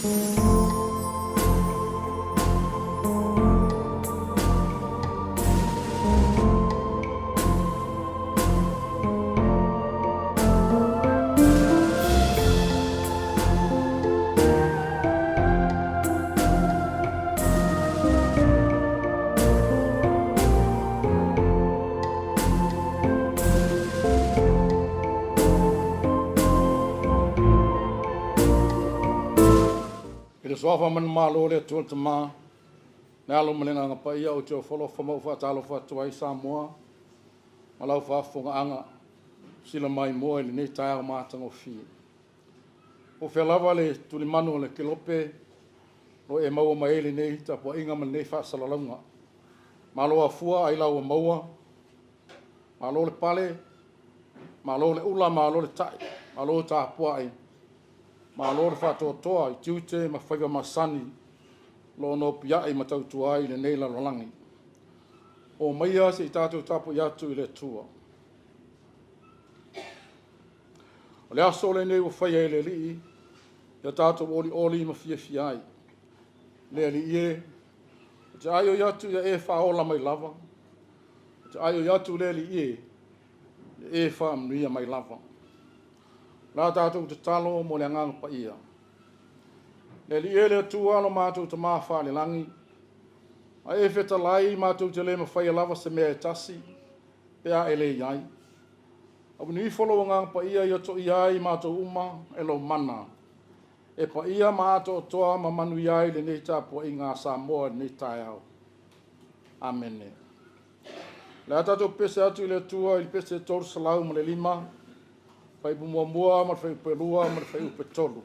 I le Suafa manumalo o le Atua le Tama, le Alo ma le Agaga Paia, ou te ofo alofa ma ou faatalofa atu ai Samoa ma lau faafofogaaga sila maimoa i lenei taeao matagofie. Po o fea lava le tulimanu o le kelope o e maua mai ai lenei tapuaiga ma lenei faasalalauga. Malo afua ailao ua maua, malo le pale, malo le ula, malo le tai, malo tapuai, malo le faatoatoa i tiute ma faiva masani o lo o nopiai ma tautua ai i lenei lalolagi. O maia se i tatou tapuai atu i le Atua. O le aso lenei ua faia e le Alii, ia tatou olioli ma fiafia ai. Le Alii e, ou te aioi atu ia e faaola mai lava, ou te aioi atu le Alii e, ia e faamanuia mai lava. O la tatou tatalo mo le Agaga Paia. Le Alii e le Atua lo matou Tama faalelagi, a e fetalai matou te le mafaia lava se mea e tasi, pe a e le i ai. Auina ifo lou Agaga Paia ia toia ai matou uma e lou mana, e paia ma atoatoa ma manuia ai lenei tapuaiga a Samoa i lenei taeao. Amene. O le a tatou pese atu i le Atua i le pese 305, fuaiupu 1 ma le fuaiupu 2 ma le fuaiupu 3.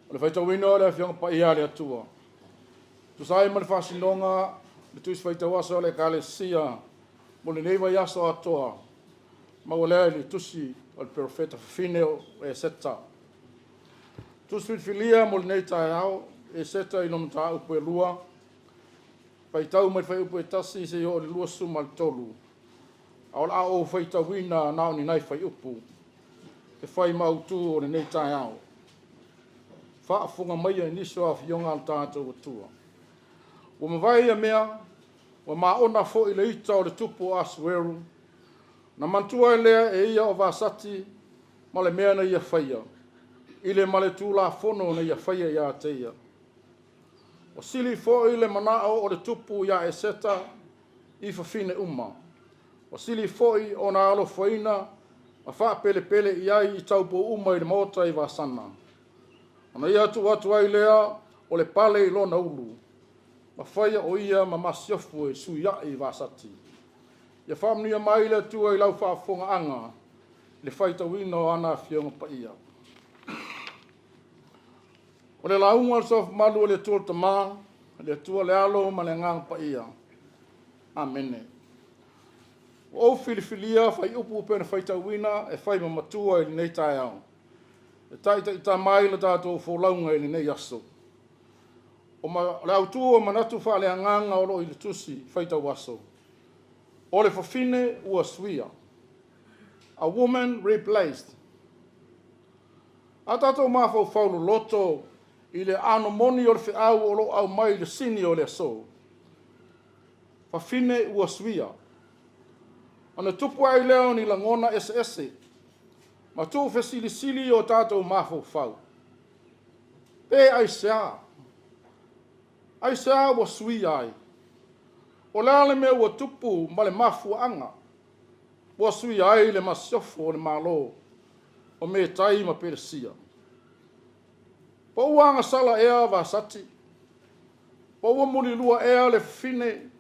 O le faitauina o le Afioga Paia a le Atua, tusa ai ma le faasinoga le Tusi Faitau Aso a le Ekalesia mo lenei vaiaso atoa, maua lea i le tusi o le Perofeta fafine o Eseta. Tusi filifilia mo lenei taeao, Eseta i lona mataupu e 2, Faitau mai le fuaiupu 1 seia oo i le 23, a o le a ou faitauina na o ni nai fuaiupu e fai ma autu o lenei taeao. Faafofoga maia i nisi o afioga a le tatou Atua. Ua mavae ia mea, ua maona foi le ita o le tupu o Asueru, na manatua ai lea e ia o Vasati ma le mea na ia faia, i le ma le tulafono na ia faia ia te ia. Ua sili foi le manao o le tupu ia Eseta i fafine uma. Ua sili foi ona alofaina ma faapelepele i ai i taupou uma i le maota i Vasana. Ona ia tuu atu ai lea o le pale i lona ulu, ma faia o ia ma masiofo e suiai i Vasati. Ia faamanuia mai le Atua i lau faafofogaaga i le faitauina o ana Afioga Paia. O le lauga a le Soofaamalu o le Atua le Tama, le Atua le Alo ma le Agaga Paia. Amene. Ua ou filifilia fuaiupu pei ona faitauina e fai ma matua i lenei taeao, e taitaitama ai le tatou folauga i lenei aso. O le autu o manatu faaleagaga o lo o i le tusi faitau aso, o le fafine ua suia. A woman replaced. A tatou mafaufau loloto i le aano moni o le feau o lo o aumai i le sini o le aso, fafine ua suia. Ona tupu ai lea o ni lagona eseese ma tuufesilisili o tatou mafaufau. Pe aisea? Aisea ua suia ai? O le a le mea ua tupu ma le mafuaaga ua suia ai le masiofo o le Malo o Metai ma Peresia? Po ua agasala ea Vasati? Po ua mulilua ea le fafine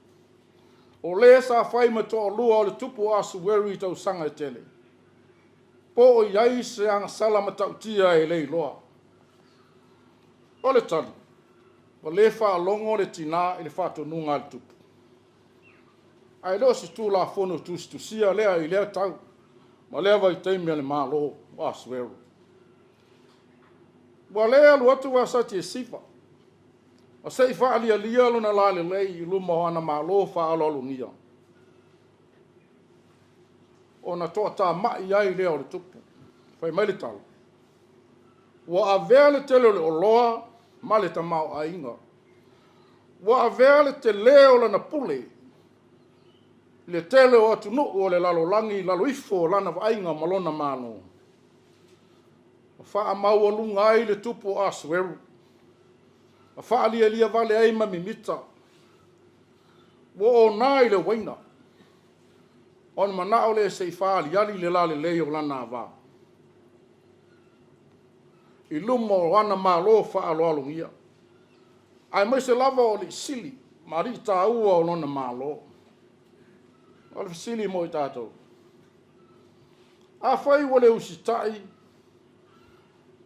o le sa fai ma toalua o le tupu o Asueru i tausaga e tele? Po o i ai se agasala matautia e le iloa? O le tali, ua le faalogo le tinā i le faatonuga a le tupu. Ae le o se tulafono tusitusia lea i lea tau ma lea vaitaimi a le Malo o Asueru. Ua le alu atu Vasati e siva, ma se i faalialia lona lalelei i luma o ana malo faaaloalogia, ona toatamai ai lea o le tupu. Fai mai le tala, ua avea le tele o le oloa ma le tamaoaiga, ua avea le tele o lana pule i le tele o atunuu o le lalolagi i lalo ifo o lana vaaiga ma lona malo. Ma faamaualuga ai le tupu o Asueru, ma faalialia vale ai ma mimita. Ua ona i le uaina, ona manao lea se i faaaliali le lalelei o lana ava i luma o ana malo faaaloalogia, aemaise lava o alii sili ma alii taua o lona malo. O le fesili mo i tatou, afai ua le usitai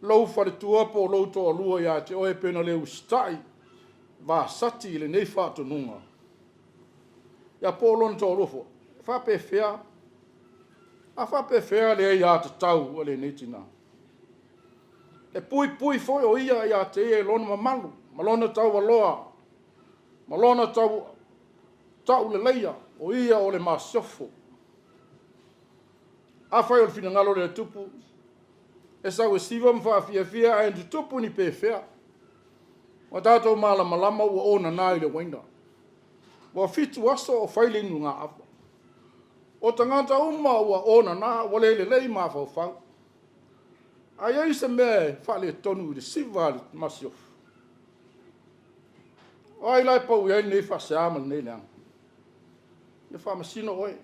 lou faletua po o lou toalua ia te oe pe na le usitai Vasati i lenei faatonuga, ia po o lona toalua foi, e faapefea, a faapefea le aiatatau a lenei tina? E puipui foi o ia ia te ia i lona mamalu ma lona taualoa ma lona tauleleia, o ia o le masiofo. Afai o le finagalo lea o le tupu, e sau e siva ma faafiafia ae tutupu ni pefea. Ua tatou malamalama ua onana i le uaina. Ua 7 aso o fai le inugaava. O tagata uma ua onana, ua le lelei mafaufau. A i ai se mea e faaletonu i le siva a le masiofo, o ai la e pau i ai lenei faasea ma lenei leaga? Ia faamasino oe.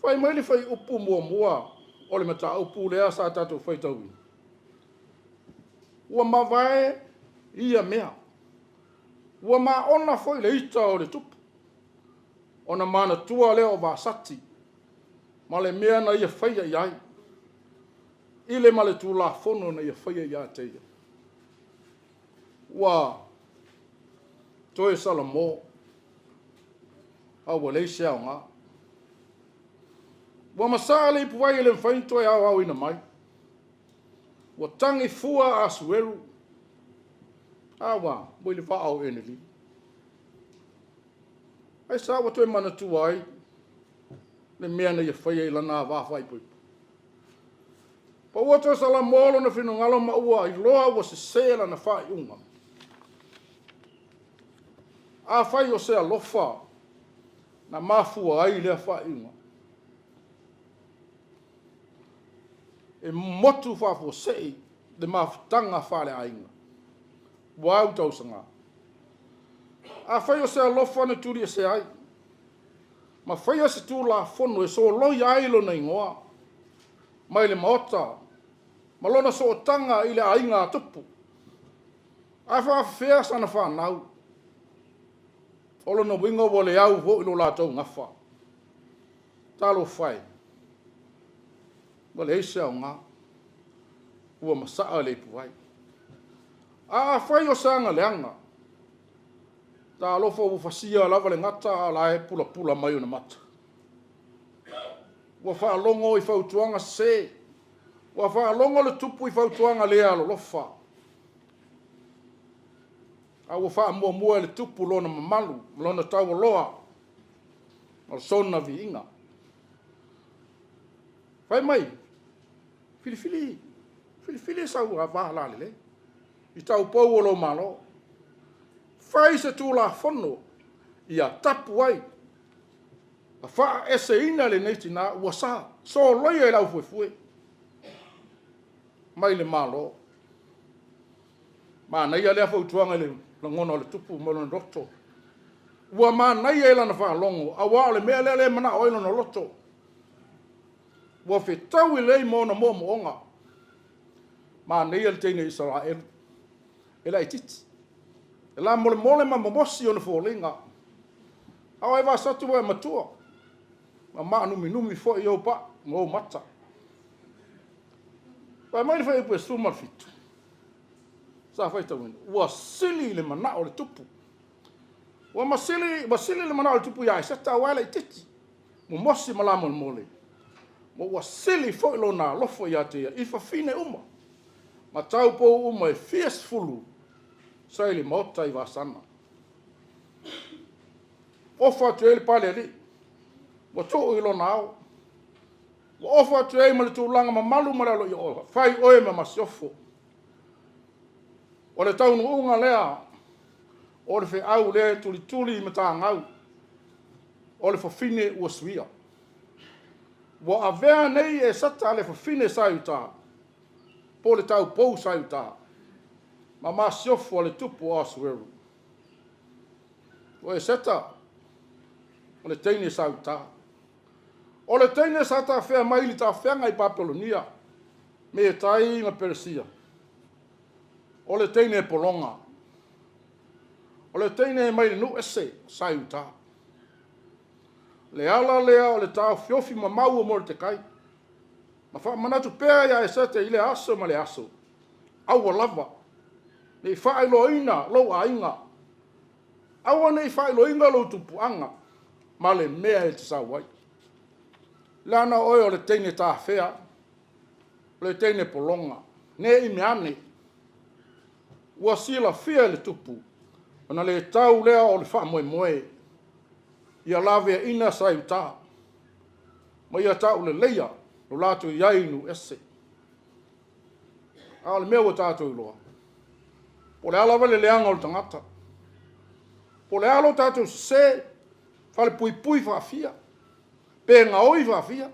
Fai mai le fuaiupu muamua o le mataupu lea sa tatou faitauina. Ua mavae ia mea, ua maona foi le ita o le tupu, ona manatua lea o Vasati ma le mea na ia faia i ai, i le ma le tulafono na ia faia ia te ia. Ua toe Salamo, a ua leai se aoga. Ua masaa le ipuvai e le mafai ona toe aoaoina mai. Ua tagi fua Asueru, a ua i le vaa o Enelili. Aisea ua toe manatua ai le mea na ia faia i lana ava faaipoipo? Pa ua toe salamoa lona finagalo ma ua iloa ua sesē lana faaiuga. Afai o se alofa na mafua ai lea faaiuga, e motu faafuasei le mafutaga faaleaiga ua au tausaga. Afai o se alofa na tuliesea ai, ma faia se Tulafono e soloia ai lona igoa mai le maota ma lona sootaga i le aiga a tupu, a faafefea sana fanau? O lona uiga ua le au foi lo latou gafa. Talofa e, ua leai se aoga, ua masaa le ipuvai. A afai o se agaleaga, talofa ua fasia lava le gata a o la e pulapula mai ona mata. Ua faalogo i fautuaga sese, ua faalogo le tupu i fautuaga le alolofa, a ua faamuamua e le tupu lona mamalu ma lona taualoa ma sona viiga. Fai mai, filifili, filifili sau va lalelei i taupou o lou Malo. Fai se Tulafono ia tapu ai ma faaeseina lenei tinā ua sa soloia i le aufuefue mai le Malo. Manaia lea fautuaga i le lagona o le tupu ma lona loto. Ua manaia i lana faalogo, aua o le mea lea e manao ai lona loto. Ua fetaui lelei ma ona moomooga. Manaia le teine Isaraelu, e laitiiti, e lamolemole ma mamosi ona foliga. A o oe Vasati ua e matua, ua maanuminumi foi ou pai ma ou mata. Fai mai le fuaiupu e 17, sa faitauina, ua sili le manao o le tupu. Ua sili le manao o le tupu ia Eseta aua e laitiiti, momosi ma lamolemole, ma ua sili foi lona alofa ia te ia i fafine uma ma taupou uma e fia sefulu sa i le maota i Vasana. Ofo atu ai le palealii, ua tuu i lona ao, ua ofo atu ai ma le tulaga mamalu ma le aloaia, fai oe ma masiofo. O le taunuuga lea o le feau lea e tulituli i matagau, o le fafine ua suia. Ua avea nei Eseta le fafine sa i uta, po o le taupou sa i uta, ma masiofo a le tupu o Asueru. O Eseta, o le teine sa i uta. O le teine sa tafea mai i le tafeaga i Papelonia, Metai ma Peresia. O le teine pologa. O le teine mai le nuu ese sa i uta. Le ala lea o le taofiofi mamau o Moretekai, ma faamanatu pea ia Esete i lea aso ma lea aso, aua lava ne i faailoaina lou aiga, aua ne i faailoaina lou tupuaga ma le mea e te sau ai. Leaga o oe o le teine tafea, o le teine pologa, ne i meaane ua silafia e le tupu ona le tau lea o le faamoemoe ia laveaina sa i uta ma ia tauleleia lo latou i ai i nuu ese. A o le mea ua tatou iloa, po o le a lava le leaga o le tagata, po o le a lo tatou sese, falepuipui faafia, pe gaoi faafia,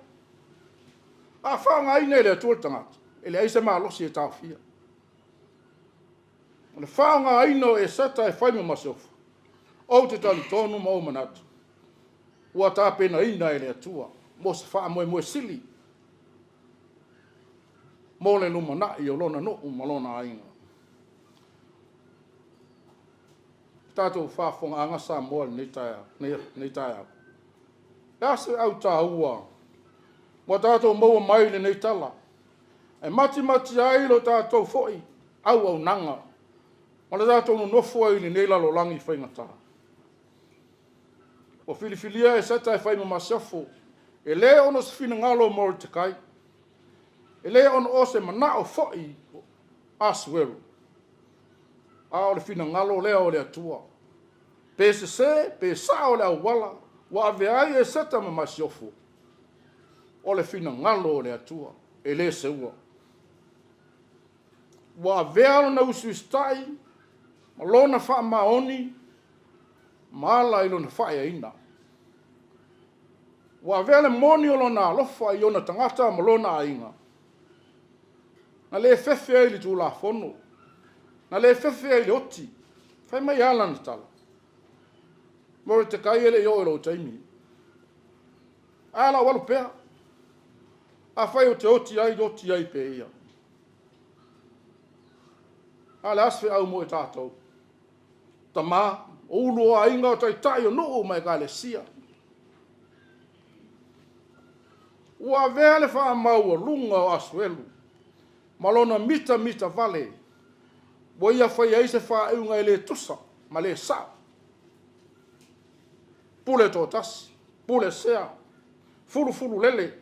a faaaogaina e le Atua le tagata, e leai se malosi e taofia. O le faaaogaina o Eseta e fai ma masiofo, ou te talitonu ma ou manatu, ua tapenaina e le Atua mo se faamoemoe sili mo le lumanai o lona nuu ma lona aiga. Tatou faafofogaaga Samoa i lenei taeao. E a se au taua ua tatou maua mai lenei tala, e matimati ai lo tatou foi auaunaga ma le tatou nonofo ai i lenei lalolagi faigata. Ua filifilia Eseta e fai ma masiofo, e le ono se finagalo o Moretekai, e le ono o se manao foi o Asueru, a o le finagalo lea o le Atua. Pe sesē pe sao le auala ua avea ai Eseta ma Masiofo, o le finagalo o le Atua e le seua. Ua avea lona usiusitai ma lona faamaoni ma ala i lona faaeaina. Ua avea le moni o lona alofa i ona tagata ma lona aiga, na le fefe ai i le Tulafono, na le fefe ai i le oti. Fai mai e a lana tala? Moretekai e le i oo i lou taimi. Ae o le a ou alu pea. Afai ou te oti ai, oti ai pea ia. A o le a se feau mo i tatou? Tama, o ulu o aiga, o taitai o nuu ma ekalesia. Ua avea le faamaualuga o Asuelu ma lona mitamitavale ua ia faia ai se faaiuga e le tusa ma le sao. Pule toatasi, pule sea, fulufululele,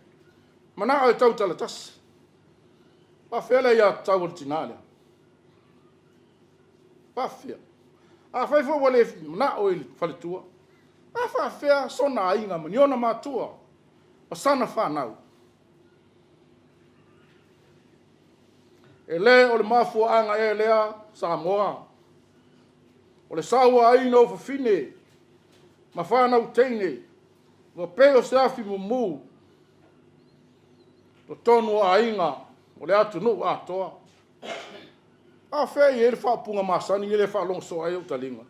manao e tautalatasi. E faapefea le aiatatau a le tina lea? E faapefea? Afai foi ua le manao i le faletua, a faapefea sona aiga ma ni ona matua ma sana fanau? E le o le mafuaaga ea lea Samoa o le sauaina o fafine ma fanau teine ua pei o se afi mumu totonu o aiga o le atunuu atoa. A o fea e i ai le faaupuga masani lea e faalogo soo ai ou taliga?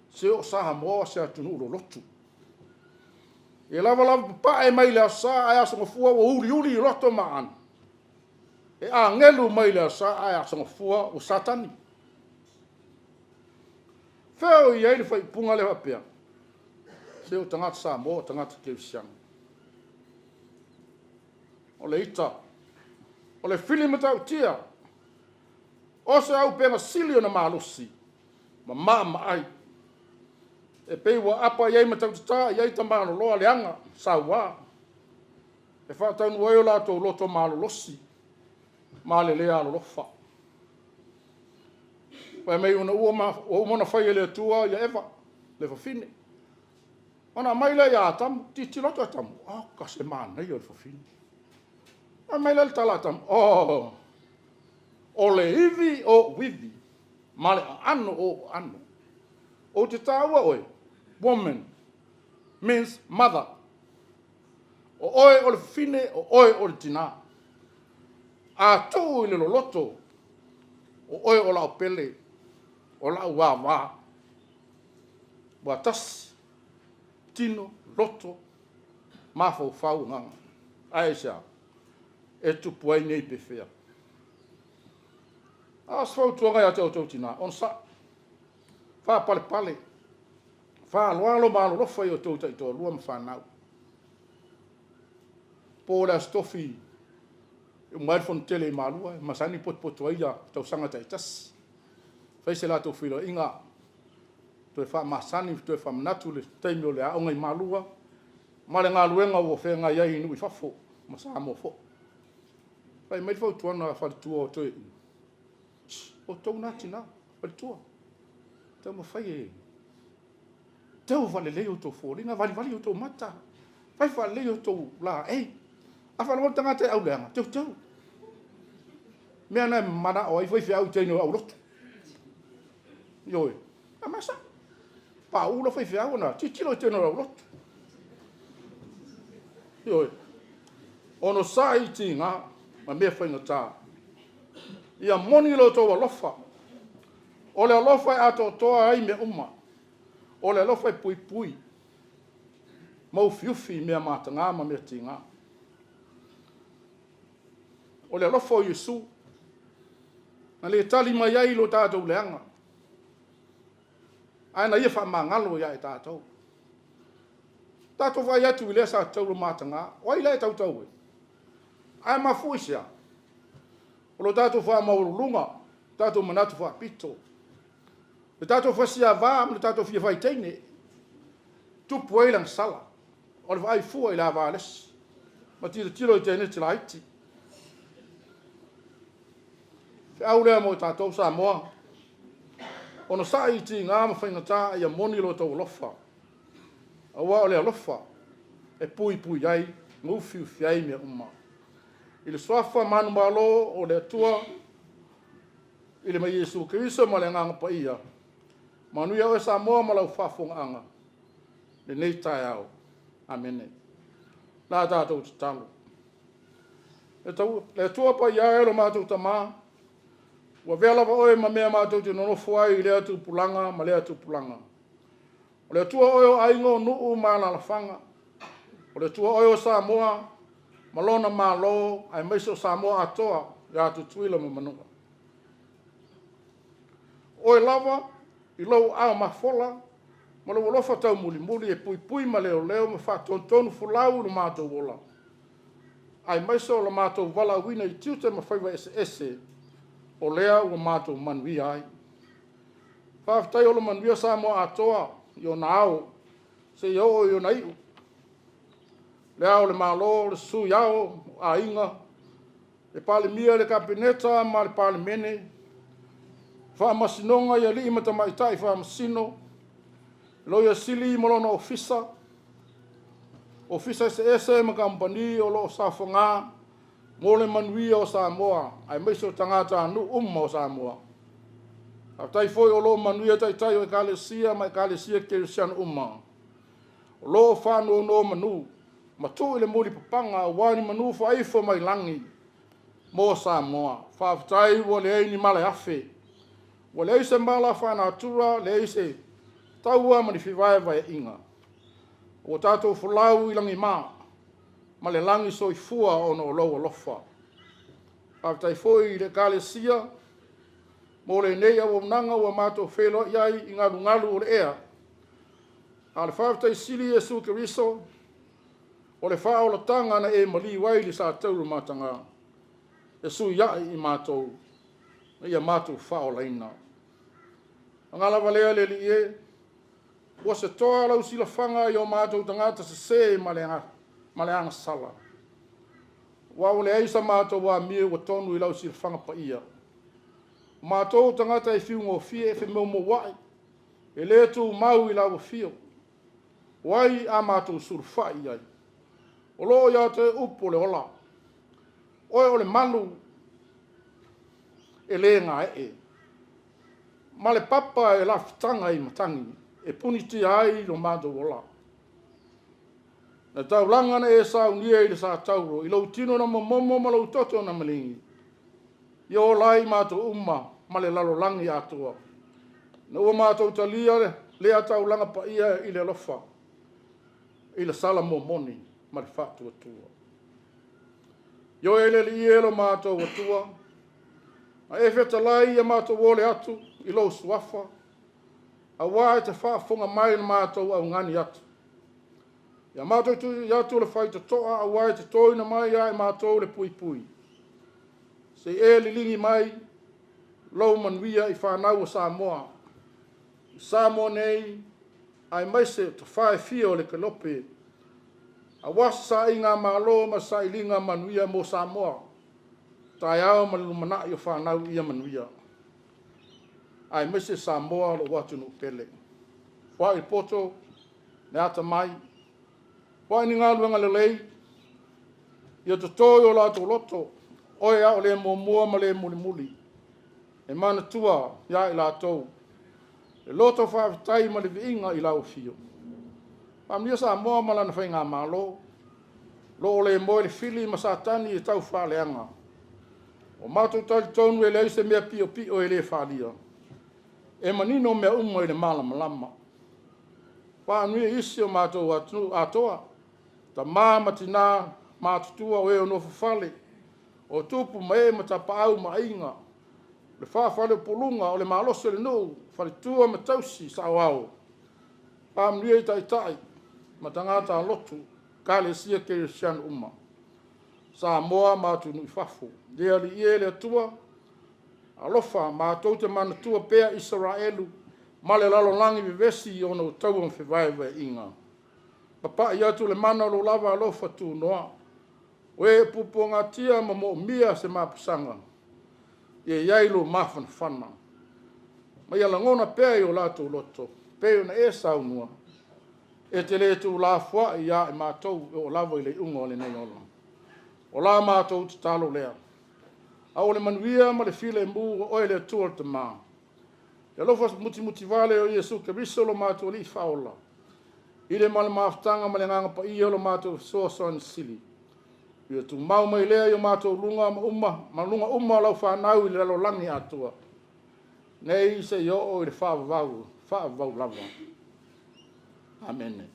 Se o Samoa o se atunuu lolotu. E lava lava papae mai le Aso Sa ae Aso Gafua ua uliuli loto ma aano. E agelu mai le Aso Sa ae Aso Gafua ua Satani. Fea o i ai le faaupuga lea faapea? Se o tagata Samoa o tagata kerisiano. O le ita, o le fili matautia, o se auupega sili ona malosi ma maamaai, e pei ua apa i ai ma tautatā i ai tamaloloa leaga saua, e faataunuu ai o latou loto malolosi ma le le alolofa. Fai mai ua uma ona fai e le Atua ia Eva, le fafine, ona aumai lea ia Atamu, tilotilo atu Atamu, oka se manaia o le fafine. Fai mai lea o le tala a Atamu, oh, o le ivi o ou ivi ma le aano o ou aano. Ou te taua oe, woman means mother. O oe o le fafine, o oe o le tinā. A tuu i le loloto, o oe o lau pele, o lau avā. Ua tasi, tino, loto, mafaufau, agaga. Ae aisea? E tupu ai nei pefea. A o se fautuaga ia te outou tinā, onosai, faapalepale, faaaloalo ma alolofa i o outou taitoalua ma fanau. Po o le Aso Tofi e uma ai le fonotele i Malua, e masani potopoto ai ia tausaga taitasi. Fai se latou feiloaiga, toe faamasani, toe faamanatu le taimi o le aoga i Malua, ma le galuega ua feagai ai i nuu i fafo ma Samoa foi. Fai mai le fautuaga a faletua o Toeaina, o outou na tinā, faletua, taumafai e teu faalelei outou foliga, valivali outou mata, fai faalelei outou laei. A faalogo le tagata e auleaga, teuteu. Mea na e manao ai faifeau i teine o aulotu. Ioe, a mea sao. Pauu la faifeau ona tilotilo i teine o aulotu. Ioe, onosai i tiga ma mea faigata. Ia moni lo outou alofa. O le alofa e atoatoa ai mea uma. O le alofa e puipui ma ufiufi i mea mataga ma mea tiga. O le alofa o Iesu, na le tali mai ai lo tatou leaga, ae na ia faamagalo ia i tatou. Tatou vaai atu i lea sa taula mataga, o ai la e tautau ai? Ae mafua i se a? O lo tatou faamaualuluga, tatou manatu faapito, le tatou fasiava ma le tatou fia faiteine, tupu ai le agasala, o le vaai fua i le ava a le isi, ma tilotilo i teineiti laiti. Feau lea mo i tatou Samoa. Onosai i tiga ma faigata a ia moni lo outou alofa, aua o le alofa e puipui ai ma ufiufi ai mea uma. I le suafa manumalo o le Atua i le ma Iesu Keriso ma le Agaga Paia, manuia oe Samoa ma lau faafofogaaga i lenei taeao. Amene. O le a tatou tatalo. Le Atua Paia e lo matou Tama, ua avea lava oe ma mea matou te nonofo ai i lea tupulaga ma lea tupulaga. O le Atua oe o aiga o nuu ma alaalafaga. O le Atua oe o Samoa ma lona Malo, aemaise o Samoa atoa ia Tutuila ma Manua. O oe lava i lou aao mafola ma lou alofa taumulimuli e puipui ma leoleo ma faatonutonu folau i lo matou ola, aemaise o lo matou valaauina i tiute ma faiva eseese, o lea ua matou manuia ai. Faafetai o lo manuia Samoa atoa i ona ao seia oo i ona iu. Le Ao o le Malo, le Sui Ao, o Aiga, le Palemia, le Kapeneta ma le Palemene, Faamasinoga i alii ma tamaitai faamasino, Loia Sili ma lona Ofisa, Ofisa eseese ma kamupani o lo o saofaga mo le manuia o Samoa, aemaise o tagatanuu uma o Samoa. Faafetai foi o lo o manuia taitai o Ekalesia ma Ekalesia Kerisiano uma, o lo o faanonomanu ma tuu i le mulipapaga aua ni manu faaifo mai lagi mo Samoa. Faafetai ua leai ni mala e afe, ua leai se mala faalenatura, leai se taua ma ni fevaevaeaiga. Ua tatou folau i lagima ma le lagi soifua ona o lou alofa. Faafetai foi i le Ekalesia mo lenei auaunaga ua matou feiloai ai i galugalu o le ea. A o le faafetai sili Iesu Keriso o le faaolataga na e maliu ai i le satauro mataga e suiai i matou na ia matou faaolaina. Paga lava lea le Alii e, ua se toa lau silafaga i o matou tagata sese ma le agasala. Aua ua leai sa matou amio ua tonu i lau silafaga paia. O matou o tagata e fiugofie e femoumouai, e le tumau i lau afio. O ai a matou sulufai i ai? O lo o ia te oe upu o le ola. Oe o le malu e le gaee, ma le papa e lafutaga i matagi, e punitia ai lo matou ola. Na taulaga na e saunia i le satauro, i lou tino na momomo ma lou toto na maligi, ia ola ai matou uma ma le lalolagi atoa. Ina ua matou talia lea taulaga paia i le alofa, i le sala momoni ma le faatuatua. Ioe le Alii e lo matou Atua, a e fetalai ia matou ole atu i lou suafa, aua e te faafofoga mai i le matou augani atu. Ia matou tui atu le faitotoa, aua e te toina mai ia i matou le puipui. Se i e liligi mai lou manuia i fanau o Samoa, i Samoa nei, aemaise o tafa e fia o le kelope, aua se saaiga malo ma se sailiga manuia mo Samoa, taeao ma le lumanai o fanau ia manuia, aemaise Samoa lou atunuu pele. Foai le poto, le atamai, foai ni galuega lelei, ia toto i o latou loto, oe a o le muamua ma le mulimuli, e manatua ia i latou, le loto faafetai ma le viiga i lau afio. Faamanuia Samoa ma lana faigamalo, lo o le moe le fili ma Satani e tau faaleaga. O matou talitonu e leai se mea piopio e le faaalia, e manino mea uma i le malamalama. Faamanuia isi o matou atunuu atoa, tama ma tina matutua o e o nofofale, o tupu ma ee ma tapaau ma aiga, le faafaleupoluga o le malosi o le nuu, faletua ma tausi saoao. Faamanuia i taitai ma tagata lotu, Ekalesia Kerisiano uma, Samoa ma atunuu i fafo. Le Alii e le Atua, alofa matou te manatua pea Isaraelu ma le lalolagi vevesi i ona taua ma fevaevaeaiga. Papai atu le mana o lou lava alofa tunoa, o e puapuagatia ma moomia se mapusaga, ia i ai lou mafanafana. Ma ia lagona pea i o latou loto, pei ona e saunoa, e te le tuulafoai ia i matou e oo lava i le iuga o lenei ola. O la matou tatalo lea, a o le manuia ma le filemu o oe le Atua le Tama, le alofa mutimutivale o Iesu Keriso lo matou Alii Faaola, i le ma le mafutaga ma le Agaga Paia o lo matou fesoasoani sili, ia tumau mai lea i o matou luga ma uma ma luga uma o lau fanau i le lalolagi atoa, nei seia oo i le faavavau, faavavau lava. Amene.